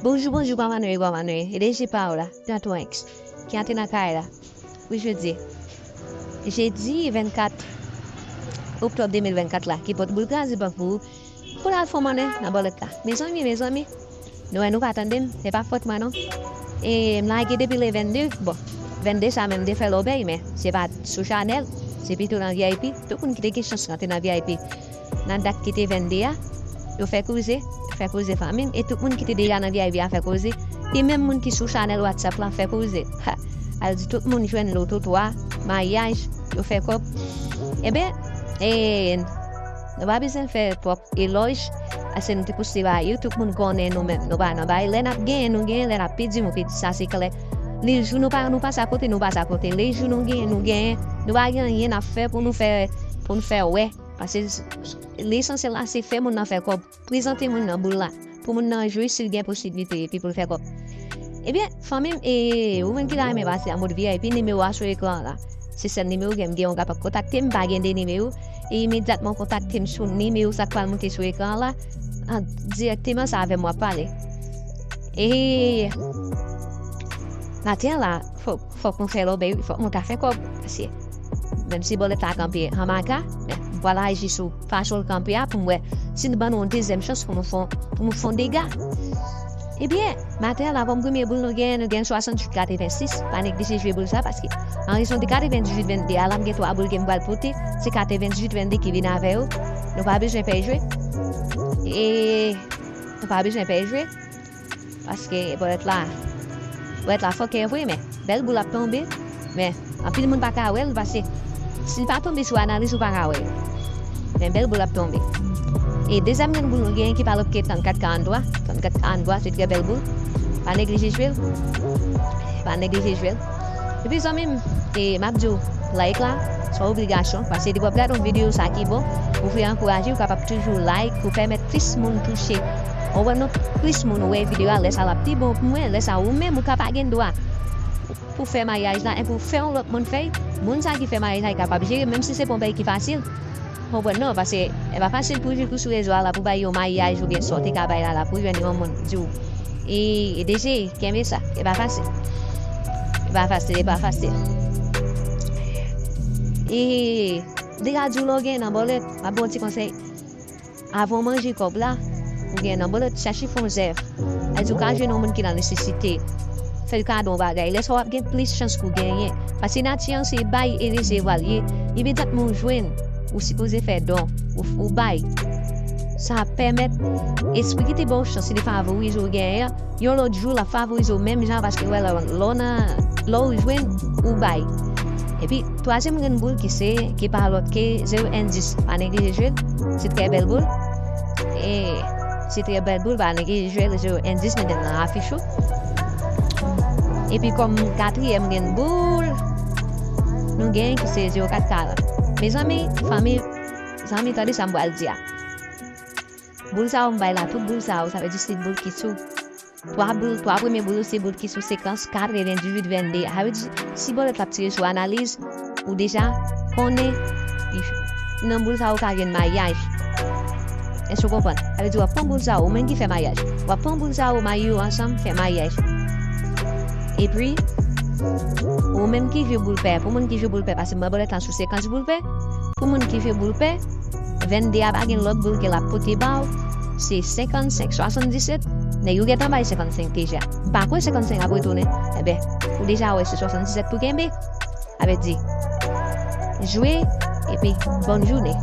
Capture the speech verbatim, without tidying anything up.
Bonjou, bonjou, kòman nou ye, kòman nou ye? E deje pa w la, Jan Twenks, ki antre nan kay la. Wi, jodi. Jedi vennkat oktòb de mil vennkat la, ki pot boul kraze bank pou ou, pou l al fè w monnen nan bòlèt la. Mezanmi, mezanmi, nou wè nou pa tande m, se pa fòt mwen non. E m lage depi le vennde, bon, vennde sa menm de fè lòbèy, men se pa t sou chanèl, se pito nan V I P, tout moun ki te gen chans rantre nan V I P. Nan dat ki te vennde a, yo fè koze, fè koze fanmi m, e tout moun ki te deja nan V I P a fè koze, e menm moun ki sou chanèl WhatsApp la fè koze. Ha! Al di tout moun jwenn loto twa, maryaj, yo fè kòb. Eben, e, nou pa bezwen fè twòp elòj, paske nou te poste ba yo, tout moun konnen nou menm, nou pa nan bay. Lè n ap genyen, nou genyen, lè n ap pèdi, nou pèdi, sa se klè. Lejou nou pa, nou pase akote, nou pase akote. Lejou nou genyen, nou genyen. Nou pa gen anyen n ap fè pou nou fè, pou nou fè wè. Paske lesansyèl la se fè moun nan fè kòb, prezante moun nan boul la, pou moun nan jwe si l gen posiblite epi pou l fè kòb. Ebyen, fanmi m, e, ou menm ki ta renmen pase an mod V I P, nimewo a sou ekran an la. Se sèl nimewo gen, m gen yon kapab kontakte m, m pa gen de nimewo, e imedyatman w kontakte m sou nimewo sa k pral moute sou ekran an la, an, dirèkteman se avè m w ap pale. E maten an la, fòk, fòk nou fè lòbèy, wi, fòk nou ta fè kòb. Paske menm si bòlèt la kanpe an maka, men m pral aji sou fason l kanpe a pou m wè si n ban nou yon dezyèm chans pou nou fè, pou nou fè yon dega. Ebyen, maten an la, kòm premye boul nou genyen, nou genyen swasanntuit katrevensis. Pa neglije jwe boul sa, paske an rezon de katreventuit vennde a, la m gen twa boul ke m pral pote, se katreventuit vennde ki vin avè yo. Nou pa bezwen pè jwe. E nou pa bezwen pè jwe. Paske bòlèt la, bòlèt la fòkè vre, men bèl boul ap tonbe. Men anpil moun pa ka wè l, paske si l pa tonbe sou analiz, ou pa ka wè l. Men bèl boul ap tonbe. E dezyèm grenn boul nou genyen ki pa lòt ke trannkat karanntwa. Trannkat karanntwa, se trè bèl boul. Pa neglije jwe l. Pa neglije jwe l. Epi zanmi m, e m ap di w, like la, se yon obligasyon, paske depi w ap gade yon videyo sa ki bon, ou vle ankouraje, ou kapab toujou like pou pèmèt plis moun touche. Ou wè non, plis moun wè videyo a, lè sa l ap pi bon pou mwen, lè sa ou menm ou ka pa gen dwa pou fè maryaj la, epi w fè yon lòt moun fè l, moun sa ki fè maryaj la, li kapab jere, menm si se pa yon bagay ki fasil. Konprann non, paske e pa fasil pou jwenn sou rezo a la pou bay yon maryaj oubyen sa w te ka bay la, la pou jwenn yon moun di w, e, e deje, kenbe sa, e pa fasil. E pa fasil, e pa fasil. E deja di w lè w gen nan bòlèt, m ap ba w ti konsèy. Avan w manje kòb la, ou gen nan bòlèt, chache fè yon zèv. Sa vle di w ka jwenn yon moun ki nan nesesite. Fè l kado yon bagay. Lè sa w ap gen plis chans pou w genyen. Paske nati an se bay e resevwa l ye. Imedyatman w jwenn, ou sipoze fè don, ou, ou bay. Sa ap pèmèt espri ki te ba w chans li favorize w genyen an, yon lòt jou l ap favorize w menm jan paske w wè lè, lè w nan, lè w jwenn, ou bay. Epi twazyèm grenn boul ki se, ki pa lòt ke zewo en dis, pa neglije jwe l, se trè bèl boul. E se trè bèl boul, pa neglije jwe l, zewo en dis, mete l nan afich ou. Epi kòm katriyèm grenn boul nou genyen ki se zewo kat karant. Mezanmi, fanmi, zanmi, tande sa m pral di a. Boul sa yo m bay la, tout boul sa yo, sa vle di se boul ki sou. Twa boul, twa premye boul yo se boul ki sou sekans katrevendizuit vennde. Sa vle di, si bòlèt la ap tire sou analiz, ou deja konnen nan boul sa yo ka jwenn maryaj. Èske w konprann? Sa vle di w ap pran boul sa yo, ou menm ki fè maryaj. W ap pran boul sa yo, marye yo ansanm, fè maryaj. Epi, ou menm ki jwe boul pè, pou moun ki jwe boul pè, paske m wè bòlèt la sou sekans boul pè, pou moun ki jwe boul pè, vennde a pa gen lòt boul ke l ap pote ba w, se senkannsenk, swasanndisèt. Nèg yo gentan bay senkannsenk deja. M pa kwè senkannsenk ap retounen. Enben, ou deja wè se swasanndisèt pou kenbe. Sa vle di, jwe, epi bòn jounen.